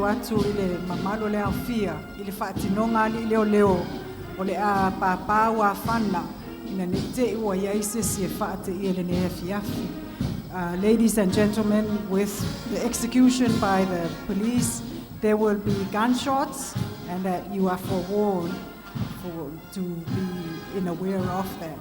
Atu i le mamalu o le aofia i le faatinoga a alii leoleo o le a papa uafana ina ne i te i ua i ai se isi e faateia i lenei afiafi. Ladies and gentlemen, with the execution by the police, there will be gunshots, and that you are forewarned to be in aware of that.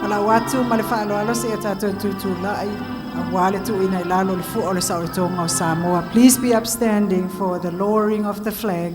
O lau atu ma le faaaloalo seia tatou tutulai auā le tuuina i lalo o le fua o le saolotoga o Samoa. Please be upstanding for the lowering of the flag.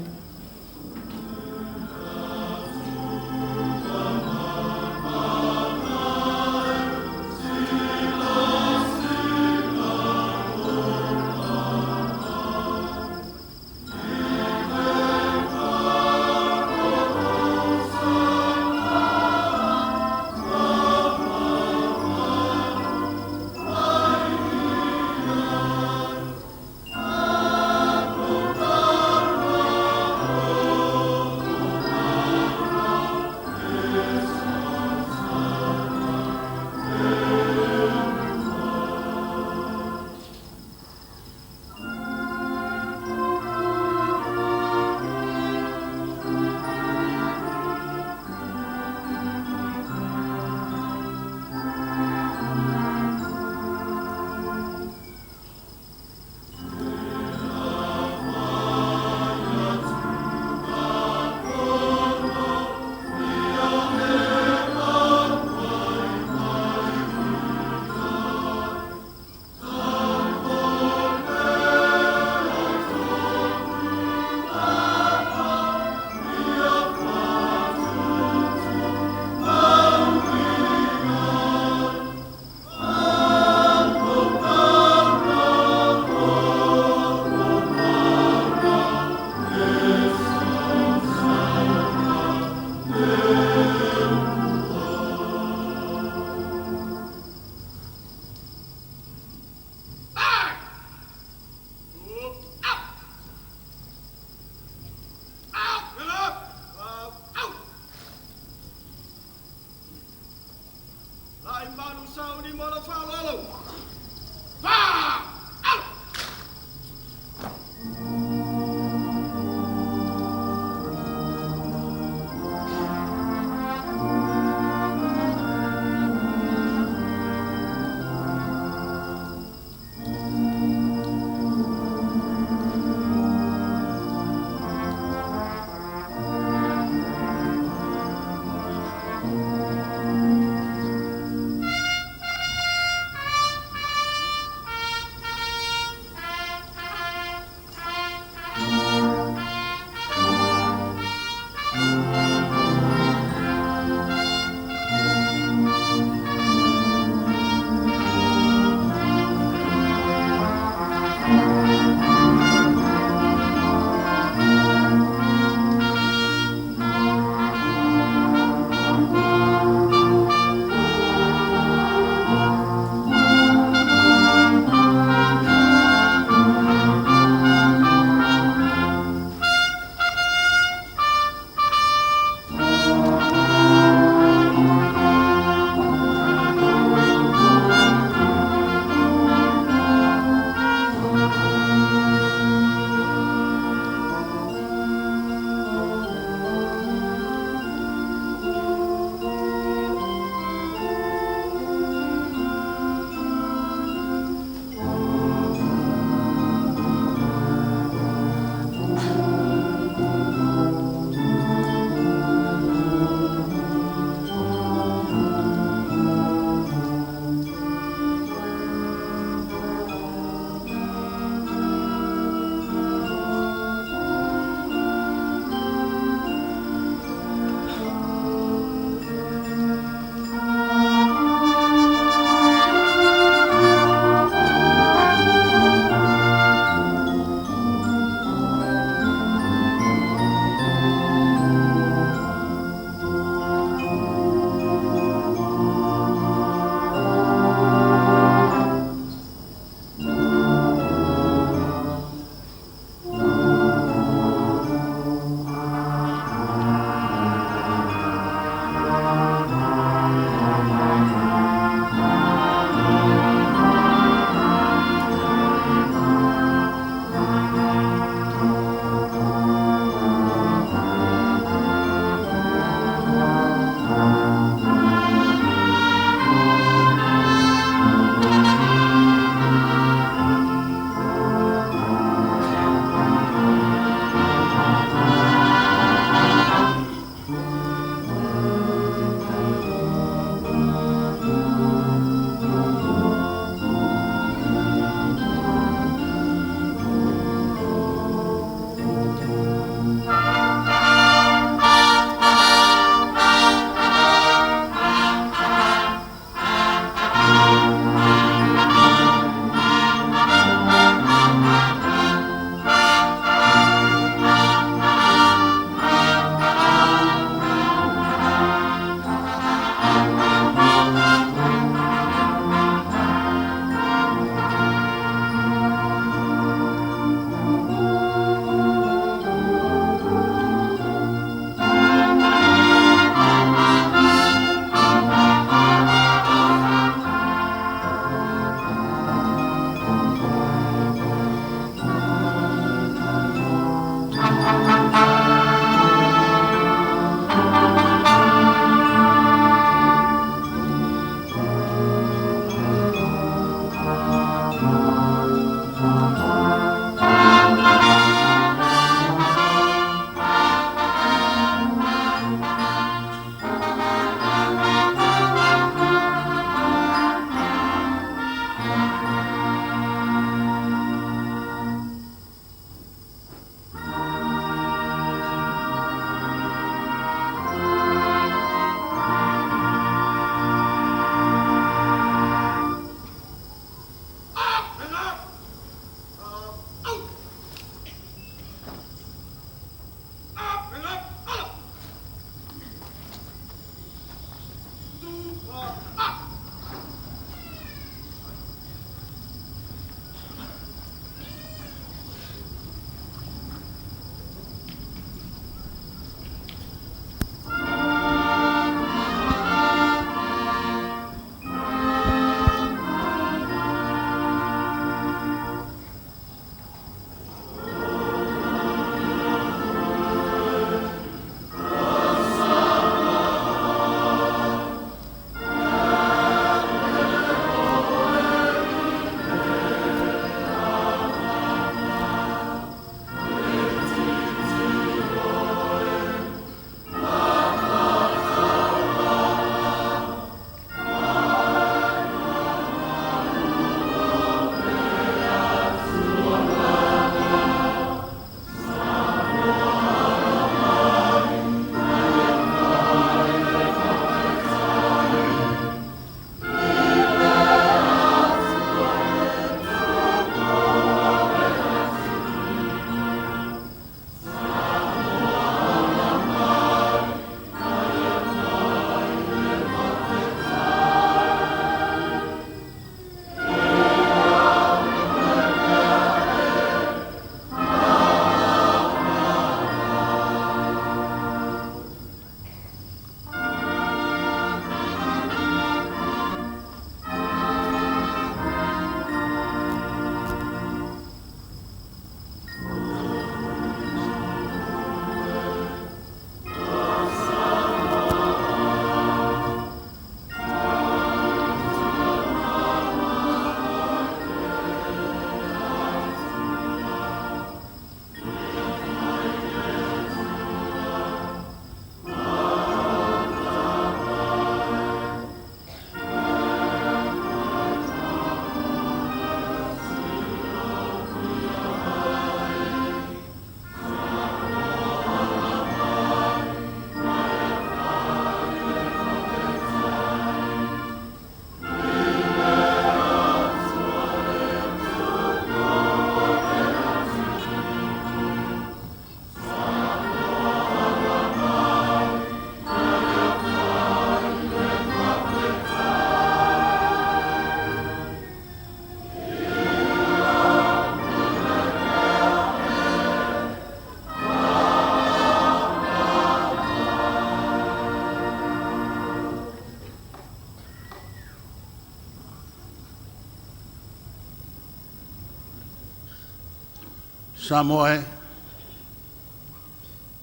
Samoa e,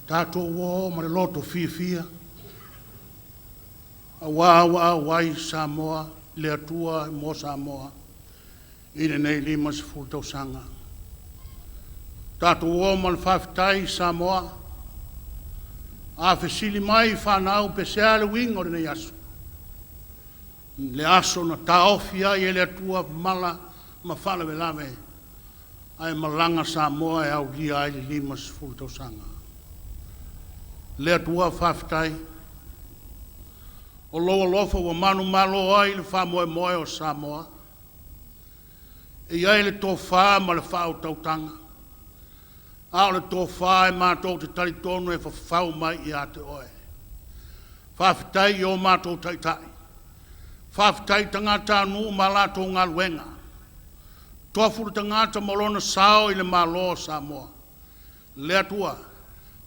tatou o ma le loto fiafia, auā ua auai Samoa, le Atua mo Samoa i lenei 50 tausaga. Tatou o ma le faafetai Samoa, a fesili mai fanau pe se a le uiga o lenei aso, le aso na taofi ai e le Atua mala ma faalavelave ae malaga Samoa e aulia ai le 50 tausaga. Le Atua faafetai, o lou alofa ua manumalo ai le faamoemoe o Samoa. E i ai le tofa ma le faautautaga, a o le tofa e matou te talitonu e fafau mai ia te oe. Faafetai i o matou taitai, faafetai i tagatanuu ma latou galuega, tofu le tagata ma lona sao i le Malo o Samoa. Le Atua,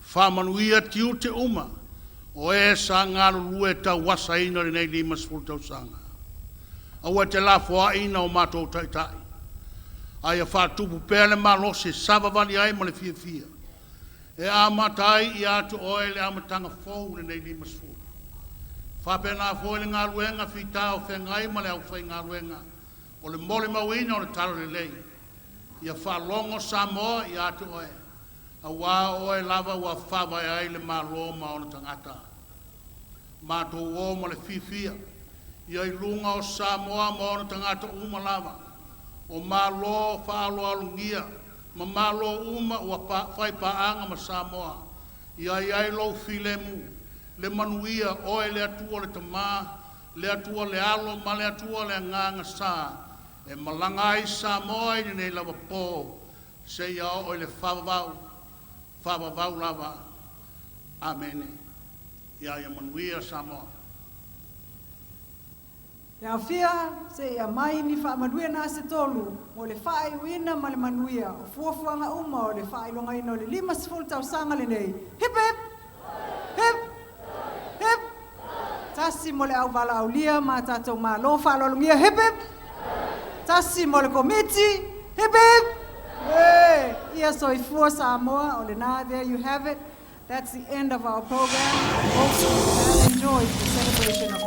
faamanuia tiute uma o e sa galulue tauasaina lenei 50 tausaga. Aua e te lafoaiina o matou taitai, a ia faatupu pea le malosi e savavali ai ma le fiafia e amata ai ia te oe le amataga fou i lenei 50. Faapena foi le galuega fita o feagai ma le aufaigaluega o le molimauina o le Talalelei, ia faalogo Samoa ia te oe, auā o oe lava ua faavae ai le Malo ma ona tagata. Matou o ma le fiafia ia i luga o Samoa ma ona tagata uma lava, o Malo faaaloalogia ma Malo uma ua faipaaga ma Samoa, ia i ai lou filemu, le manuia, oe le Atua le Tama, le Atua le Alo ma le Atua le Agaga Sa, e malaga ai Samoa i lenei lava po seia oo i le faavavau, faavavau lava. Amene. Ia ia manuia Samoa. Le aofia seia mai ni faamanuia se tolu mo le faaiuina ma le manuia o fuafuaga uma o le faailogaina o le 50 tausaga lenei. Hip hip! Hip! Hip! Tasi mo le auvala aulia ma tatou malo faaaloalogia. Hip hip! Tasi mo le komiti. Hip hip! Hey! Ia soifua Samoa o lena. There you have it. That's the end of our program. I hope you have enjoyed the celebration of